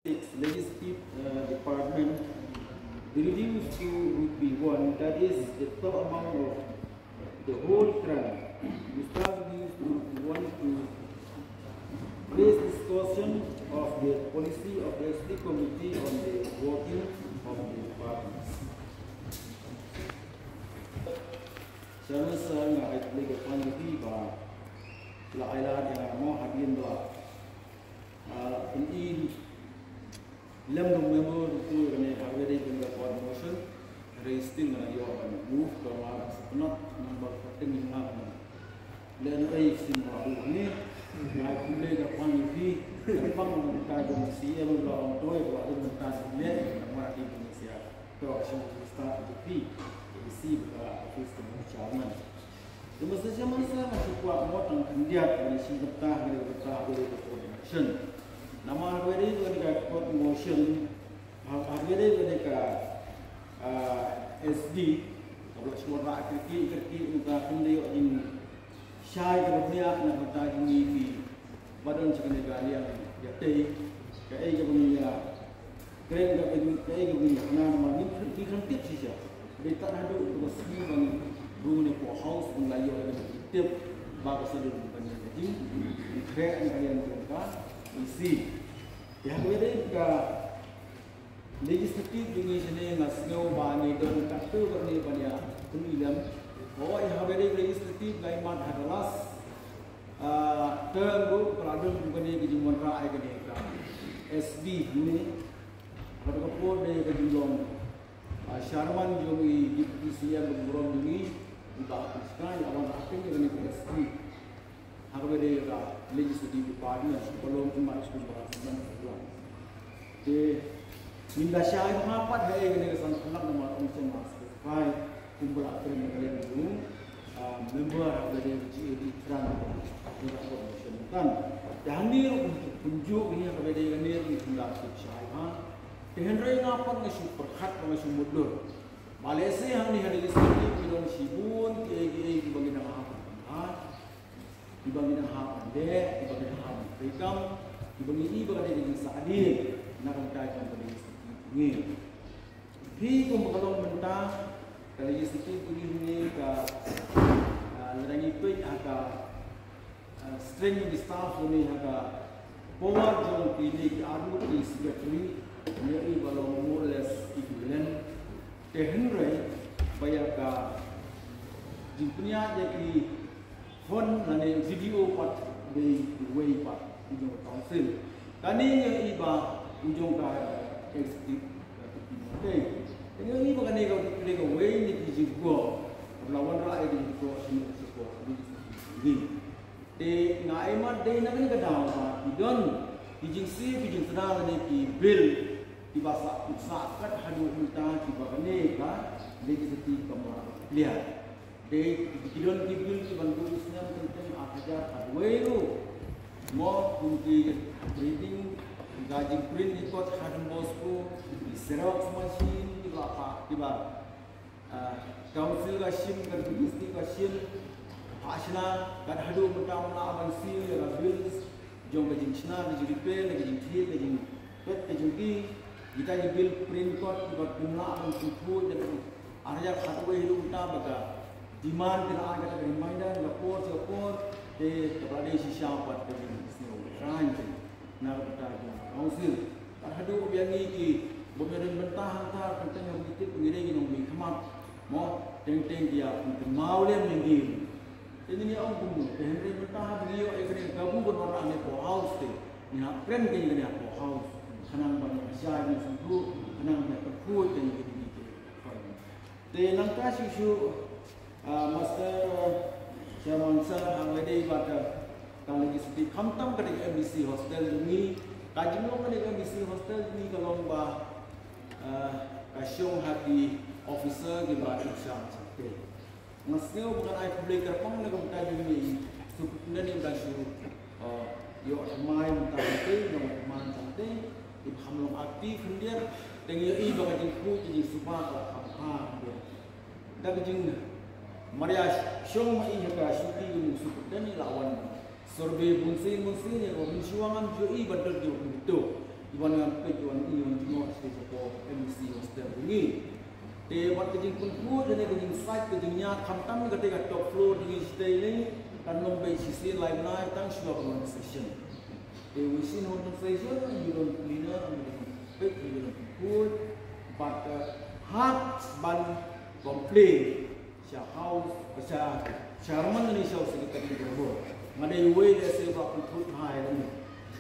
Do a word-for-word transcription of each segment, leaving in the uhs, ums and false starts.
six, Legislative uh, Department, the reduced to rupee one, that is the total amount of the whole grant. Mister Minister, we want to raise discussion of the policy of the S T committee on the working of the departments. Chairman sir, nga ai khublei ka pang ïa phi ba la ai lad ïa nga mo hadien ba, ah, pyn-i lem dong member ruh ïa kane ha kaba dei ban record motion. Hynrei still nga la ïoh ban move ka mar ka sapnot namar ba ka teng ïa nga ban leh ei shisien ba u ne. Nga ai khublei ka pang ïa phi. Ka pang mynta jong C M ba ong toi ba mynta leh namar ki ban sia. To shisien ba start ïa phi. Ïa si ba ka office ka chairman. Te mynta shisien mynta nga shu kwah mo tang khyndiat ban ïa shi bynta, hynrei bynta haba dei ka coordination. Namar haba dei ban ka coordination, ha-, haba dei ban ka, ah, S D, kaba la shu wanrah kyrkieh kyrkieh mynta khyndiat ïa jingshai kaba bniah na ka bynta jong ngi ki ba don sha kane ka liang ïatei, kaei kaba ngi ïa kren, kaei kaba ngi ïa kren namar ngi kren, ngi kren tip shisha. Dei tang haduh kaba sngi ba ngi rung ne power house ba ngi la ïoh ïa ka tip ba ka sdang ban ïa ka jingkhreh na ka liang jong ka E C. Ïa kaba dei ka legislative jong ngi shane nga sngew ba ngi don katto katne ban ïa pynlem. Hooid, ïa kaba dei legislative nga ïa mad ha ka last, ah, term ruh ka la don kane ka jingwanrah ïa kane ka S D ne. Kata ka por dei ka jinglong, ah, chairman jong i Deputy C M ka burom jong i, i Bah Ardent Sky, i la wanrah kane ka S D. Ha kaba dei ka legislative department, ka long i Bah Ardent Sky. Te ngim da shai bha pat ha kane ka san khlak namar ong shen ma specify kumba la kren na ka liang jong, ah, member ha kaba dei ka G A D thrang ka coordination tan. Te hangne ruh kumjuh hi ha kaba dei kane ruh ngim da shai bha. Te hynrei nga pat nga shu pyrkhat, nga shu mutdur. Ba lehse hangne ha legislative ki don shibun kiei kiei kiba ngi dang hap ban leh, kiba ngi dang hap ban leh, kiba ngi dang hap ban treikam, kiba ngi i ba ka dei ka jingsahdieng na ka bynta jong ka legislative jong ngi. Phi kumba ka long mynta ka legislative jong ngi hangne ka, ah, lada ngi peit ha ka ah, strength jong ki staff jong ngi ha ka power jong kine ki arngut ki secretary, ngi ïohi ba long more or less equivalent. Te hynrei ba ïa ka jingpynïaid ïa ki fund lane C D O pat dei uwei pat u jong ka council. Kane ngi ïohi ba u jong ka executive, ka executive te ngi ïohi ba kane ka dei kawei na ki jingkyrkhu ba la wanrah ïa ki jingkyrkhu sha ngi, sha ngi. Te nga ai mat dei na kane ka daw ba ki don ki jingsiew ki jingsdang lane ki bill kiba sah, sah kat haduh mynta kiba kane ka legislative kam lah clear. Dei ki don ki bill kiban duh snem teng teng ar hajar khatwei ruh. Mo kum ki printing, ka jingprint record ha Don Bosco, ki xerox machine kiba, kiba Ah, council ka shim, ka D C ka shim, ha shna, kat haduh mynta ym lah ban siew ïa ka bills jong ka jingshna, ka jingrepair, ka jingthied, ka jingpet, ka jingkiew, kita ki bill print kot kiba ym lah ban siew ïa ka ar hajar khatwei haduh mynta ba ka demand ki la ai kata ka reminder, ka por sha ka por, te kaba la dei shisha pat ka jingsngew khlaiñ te. Na ka bynta jong ka council. Kat haduh ba ïa ngi ki bym ïadon bynta hangta, teng teng ha ngi tip ngi dei ngi nongmihkhmat. Mo, teng teng ki ïa pynkynmaw lem ïa ngi. Te ngi ong kumno, te hynrei mynta ha ngi ïoh ïa kane ka kabu ban wanrah ne power house te. Ngi hap kren ïa kane ha power house. Khnang ba ngi shai ngi sngewthuh, khnang ba ngi kyrkhu ïa kane ka dei ki. Te nangta shuh shuh, ah, Master, ah, Chairman Sir, hangne dei ba ka, ka legislative khamtam ka dei ka M D C hostel jong ngi. Ka jinglong ka dei ka M D C hostel jong ngi ka long ba, ah, ka shong ha ki officer kiba in charge te. Nga sngew ba ngan ai khublei kyrpang na ka bynta jong ngi, Superintendent ba shu, ah, ïoh thymmai mynta hangtei, ïoh thymmai hangtei, iba kham long active khyndiat, te ngi ïohi ba ka jingkhuid ka jingsuba ka la kham bha khyndiat. Da ka jingmaria shong ma i ha ka shuki ka mut Superintendent i la wan survey bunsien bunsien ïa kaba mynshuwa ngam ju ïohi ba don kiba pynbeit. Wan ngan peit wan i wan jngoh sha ka por M D C hostel jong ngi. Te bad ka jingpynput ne ka jingsait ka jingñiad khamtam kata ka top floor jong ngi shatei ne kan long beit shisien lai bnai tang shuwa ka monetization. Te wei shisien monetization ngi don cleaner ngi don peit ngi don pynput bad ka hap ban complain sha house, sha chairman ne sha secretary borabor. Nga dei uwei lehse ba pynthut bha ïa lade.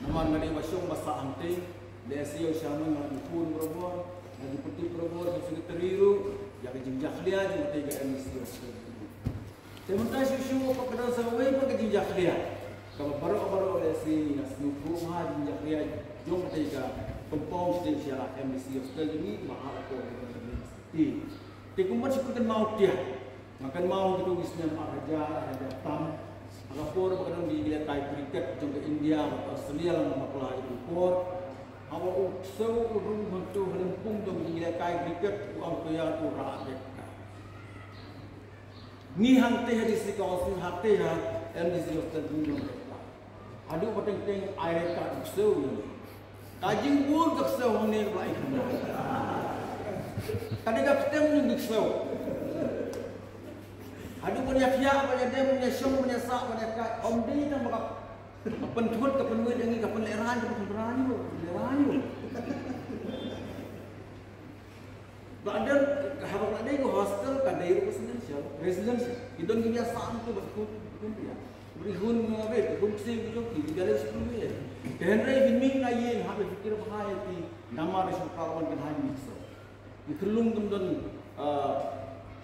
Namar nga dei ba shong ba sah hangtei, lehse ïa u chairman nga dei phone borabor, nga dei pynthut borabor sha secretary ruh ïa ka jingjakhlia jong kata ka M D C hostel. Te mynta shuh shuh ba ka don sa kawei pat ka jingjakhlia. Kaba baroh baroh lehse nga sngewthuh bha jingjakhlia jong kata ka compound sha la M D C hostel jong ngi ba ha la ko. Te, te kumba shu kynmaw tiah. Nga kynmaw kito ki snem ar hajar, ar hajar tam. Ha ka por ba ka don ki lehkai cricket jong ka India bad Australia lang ba bakla ïa ki por. Haba u ksew u rung hangto ha lympung jong ki lehkai cricket u umpire u rah beit. Ngi hangtei ha D C Council hangtei ha M D C hostel jong ngi. Haduh ba teng teng ai red card u ksew ïa ngi. Ka jingbun ka ksew hangne ba ai khana. Ka dei ka ktem jong ki ksew. Haduh ban ïa thiah ban ïa dem ban ïa shong ban ïa sah ban ïa kai. Ym dei tang ba ka pynthut ka pynwit ïa ngi ka pynlehraiñ ka pynlehraiñ ïa u. Pynlehraiñ ïa u. Ba don haba ka dei ka hostel ka dei residential, residential. Ki don ki ïa sam tu ba tu tu ïa. Bri hun ma be hun ksem ki jong ki ki dei skul ïa. Te hynrei ki mih na ïing haba fikir ba hai ki namar shu ka wan kan hai mih so. Ki kyrlung kum don ah,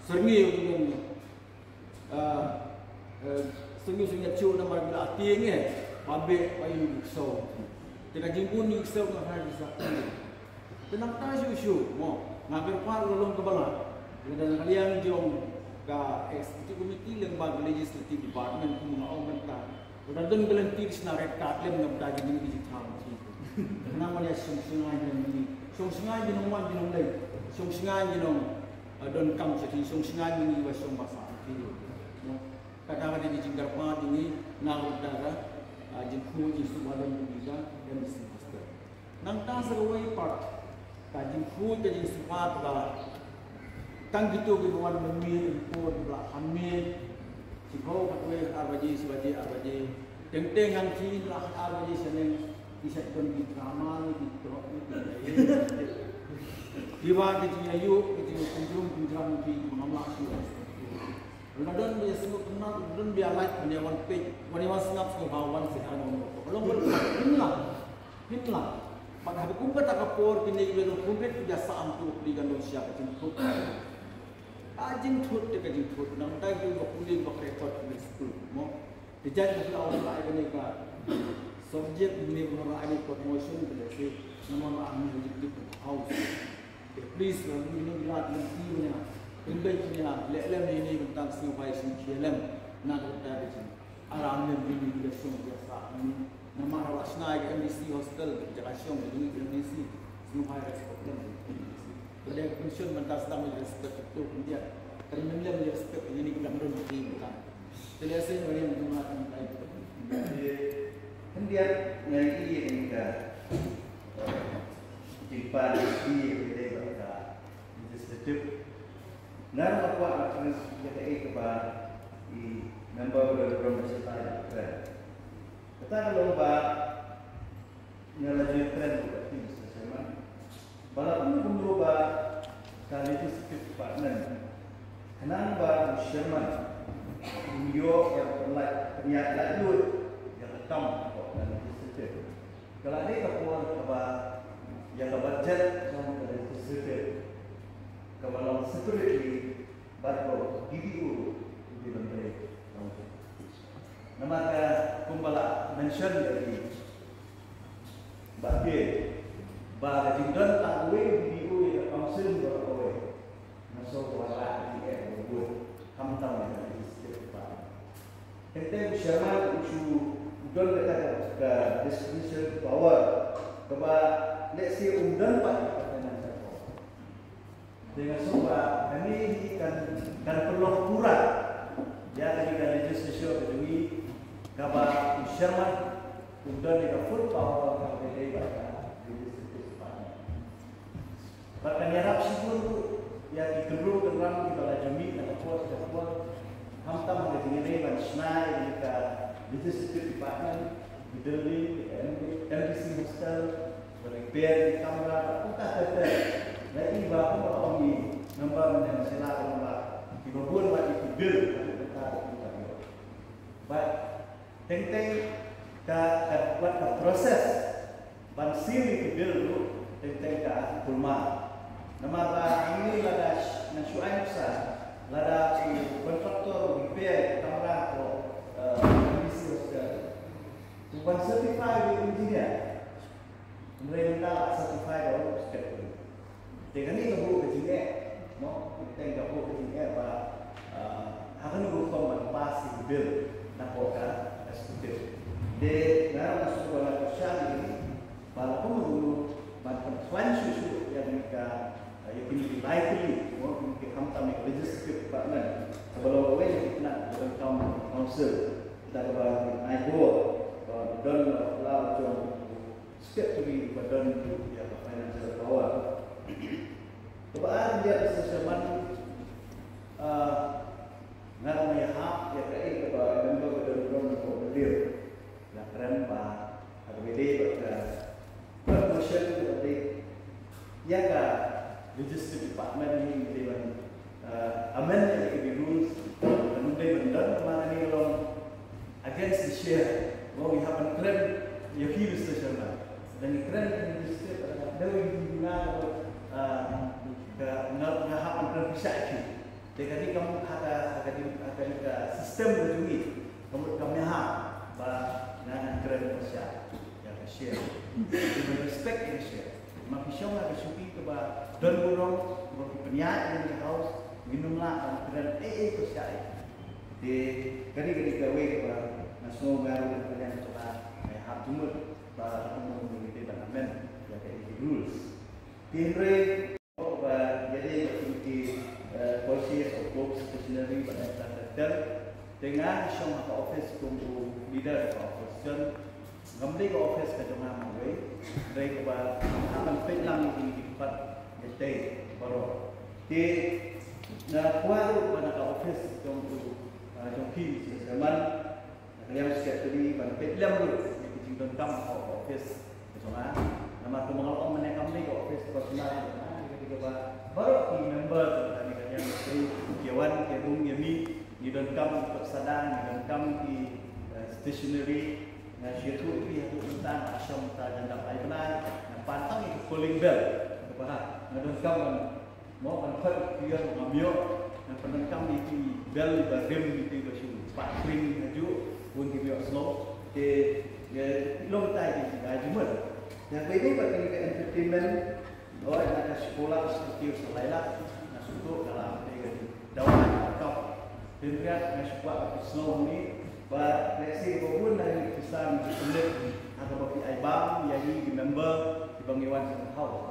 serngi kum don Ah, eh, sngewsih sngewsih shu namar ba la tieng eh, ba beh ba ïa u ksew. Te ka jingbun ïa u ksew nga ha ki sa. Te nangta shuh shuh mo nga kyrpad ïa u long kaba lah. Lada na ka liang jong ka executive committee lem bad ka legislative department kum nga ong mynta. Lada don ka lynti sna red card lem nga mynta ki ding digital. Khnang ban ïa shong shngain jong ngi. Shong shngain jong ngi wan jong ngi. Shong shngain jong ngi. Ah, don kam sha ki shong shngain jong ngi ba shong ba sah ki. Kata ka dei ka jingkyrpad jong ngi na ka bynta ka, ah, jingkhuid jingsuba lem jong ngi ka M D C hostel. Nangta sa kawei pat ka jingkhuid ka jingsuba ba tang kito kiba wan mynmiet, mynpur, kiba la khan miet, shiphew khatwei ar baje, shi baje, ar baje. Teng teng hangtei la khan ar baje shaneng ki sa don ki drama ne ki drop ne ki dai. Kiba ki jingïaid ki jingpynjrum pynjram ki mamla ki. Lada don ba ïa sngewtynnat, lada don ba ïa lait, ban ïa wan peit, ban ïa wan sngap sngewbha wan sha ano ano. Ka long ba hynla, hynla. Bad haba kum kata ka por kine ki ba long kumne ki ba sah am tu pli kan long sha ka jingthut. Ka jingthut te ka jingthut. Nangta ki ba pule ba ka record ki skul mo. Te jait ba phi la wan la ai kane ka subject ne ba la ai promotion ka lehse namar ba am ne ka jingthut house. Te please, ba ngi ngi lad lem ti nya, pynbeit nya, leh lem ïa ine i bynta sngewbha sngewkhia lem na ka bynta ka jing. Aram lem ïa ine i bynta sngewbha sa ine. Namar ba shna ïa ka M D C hostel, jaka shong ïa ine i M D C, sngewbha respect lem ïa ine i M D C. Lada ka pension bynta sdang ïa respect to khyndiat. Ka lem lem ïa respect ïa ine i bynta don ki bynta. Te lehse ïa ine i bynta khyndiat nga ïa ine i bynta. Jingpang ïa ka dei bad ka legislative. Nga ruh nga kwah reference ïa kaei kaba i member ba don burom ba shatai ba kren. Kata ka long ba nga la ju kren bad ka team sa chairman. Ba la kumno kumno ba ka legislative department khnang ba u chairman un ïoh ïa ka pynlait pynïaid laitluid ïa ka kam ka legislative. Ka la dei ka por kaba ïa ka budget jong ka legislature kaba long separately bad ka D D O u dei ban trei. Namar ka kumba la mention ïa ki ba phi ba ka jingdon tang uwei u D D O ïa ka council ba kawei. Nga sngewthuh ba la ki eh ba bun khamtam ïa ka legislative power. Teng teng u chairman u shu don kata ka discretion power kaba lehse um don pat ka financial power. Te nga sngewthuh ba kane hi kan kan pynlong pura ïa kane ka legislature ka jong ngi kaba u chairman u don ïa ka full power kaba dei bad ka Bad kan ïarap shibun ruh ïa ki kynrum kynram kiba la ju mih na ka por sha ka por. Khamtam ha ka jingïadei ban shna ïa ka Legislative Department, ki building, ki M D C hostel, ba repair ki kamra, kumta ter ter. Lada i ba kumba ong i member mynne sha la kumba kiba bun wat ki bill, kumta kumta. Bad teng teng ka, ka, wat ka process ban seal ïa ki bill ruh teng teng ka kulmar. Namar ba hangne lada sh-, ngan shu ai nuksa, lada u contractor u repair ka kamra ko, eh, M D C hostel, u ban certify u engineer. Hynrei mynta la certify da u architect. Te kane ka buh ka jingeh, no? Te ka buh ka jingeh ba, ah, ha kano ka rukom ban pass ïa ki bill na ka executive. Te nga ruh nga sngewbha ban pyrshang ïa kane ba la kumno kumno ban pynkhlaiñ shuh shuh ïa kane ka, ah, ïa kine ki lai tylli, no? Kine ki khamtam ïa ka legislative department kaba long kawei na ki tnat kaba donkam council, da kaba ai bor ba don la la jong Step three ba don ïa ka financial power. Kaba ar, ïa ka session, ah, nga ruh nga ïahap ïa kaei kaba member ba don burom na ka Omdurman. Nga kren ba ha kaba ïadei bad ka promotion kaba dei ïa ka legislative department, ngi dei ban, ah, amend ïa ki rules, ban dei ban don, namar kane ka long against the share. Mo, ngi hap ban kren ïa phi, Mister Chairman. Lada ngi kren ïa phi, Mister Chairman, da ngi duna, ah, ka, nga, nga hap ban kren pyrshah ïa phi. Te kane kam ha ka, ha ka, ha ka system ka jong ngi. Kam, kam ïahap ba ngan kren pyrshah ïa ka share. Ngi ban respect ïa ka share. Ma phi shong ha ka shuki kaba don burom, kaba phi pynïaid ïa ka house, ngin ym lah ban kren ei ei pyrshah ïa. Te kane, kane kawei kaba nga sngew nga ruh nga pynïaid, nga hap jingmut ba kumno kumno ngi dei ban amend ïa ka rules. Te hynrei ba ïadei bad ki, eh, purchase of books, stationery bad infrastructure. Te nga shong ha ka office kum u leader ka opposition. Ngam dei ka office ka jong nga marwei, dei kaba nga hap ban peit lang ïa kine ki khmat ïa tei baroh. Te nga kwah ruh ba na ka office jong u, ah, jong phi, Mister Chairman, na ka liang secretary ban peit lem ruh ïa ki jingdonkam ha ka office ka jong nga. Namar kumba nga la ong mynne, kam dei ka office personal ka jong nga, ka dei kaba baroh ki member jong ka, na ka liang secretary ki wan ki rung ïa mih, ngi donkam ki kot sadang, ngi donkam ki, eh, stationery. Nga shu ïathuh ïa phi haduh mynta, nga shong mynta jan dap lai bnai, nga pan tang ïa ka polling bell. Kaba ha nga donkam ban, mo, ban khot ïa ki, ngam ïoh. Nga pyndonkam ïa ki bell ba rim, ïa ki ba shu pat kring hajuh, bun ki ba ïohsngew. Te ïa long tai ki, ki dei jingmut. Ïa kaba ïadei bad kane ka entertainment, Hooid, na ka shiphew lak, ka shiphew sa lai lak, na shuh ka la pynbeit ka dei. Dawa na ka kap. Pynriat na shuh ka phi sngew ni ba lehse ba bun na ki pisa ngi pynlip ha kaba phi ai bam ïa ngi ki member kiba ngi wan sha ka house.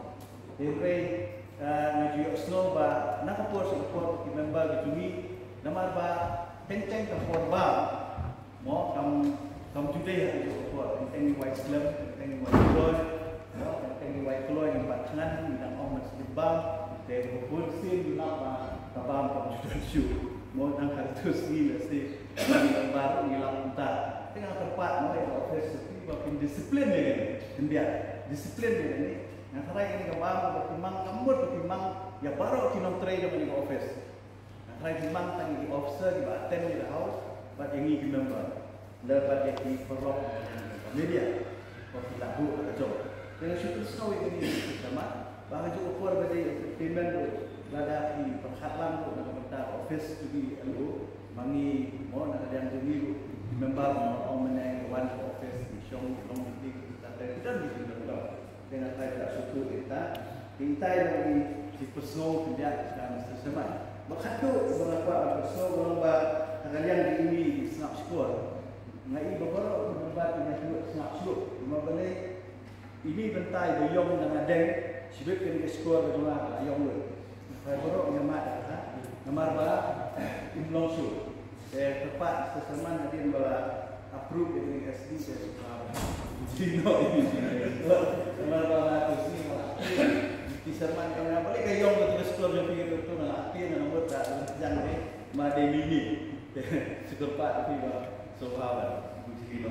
Hynrei, eh, nga ju ïohsngew ba na ka por sha ka por ki member ki jong ngi, namar ba teng teng ka por bam, mo, kam, kam ju dei ha kajuh ka por, teng teng ngi wai slem, teng teng ngi wai kloi, mo, teng teng ngi wai kloi, ngi bat thngan, ngi dang ong ban slem bam, te bun sien ngi lap ba ka bam kam ju don shuh, mo, tang ha tu sngi lehse ngi dang bar ngi lap kumta. Te nga kyrpad, mo, ïa ka office safety ba kin discipline ïa kane, khyndiat, discipline ïa kane. Nga tharai kane ka bam kaba phi mang, kam mut ba phi mang ïa baroh ki nongtrei jong kane ka office. Nga tharai phi mang tang ïa ki officer kiba attend ïa ka house bad ïa ngi ki member. Lada bad ïa ki paralok, media, ba ki la buh ha ka jong. Te nga shu pynshai ïa kane, Mister Chairman, ba ha kajuh ka por ba dei entertainment ruh, lada ki pyrkhat lang ruh na ka bynta ka office to be L O, ma ngi, mo, na ka liang jong ngi ruh, ki member, mo, ong mynne wan ka office, ki shong, ki long, ki, ki, ki, ki don, ki don, ki don. Te nga tharai ka shu tu ita. Te ita ïa ngi ki pyrshang khyndiat ka, Mister Chairman. Ba khatduh ba nga kwah ban pyrshang ba long ba ha ka liang jong ngi ki sngap shkor. Nga i ba baroh ki member ki ïa sngap shuh. Namar balei? Ine i bynta iba ïong na nga deng, shibit kane ka shkor ka jong nga ka la ïong lut. Nga tharai baroh ngi mad ha, namar ba im long shuh. Te kyrpad Mister Chairman, hadien ba la approve ïa kane ka S D te shu ka Jino ini. Mar ba la tu si ma la. Ti sermon ka na balik ka yong ka tu skor jong phi tu na la. Ti na nombor ta jang ni. Ma de mini. Syukur pat phi ba. So ba. Jino.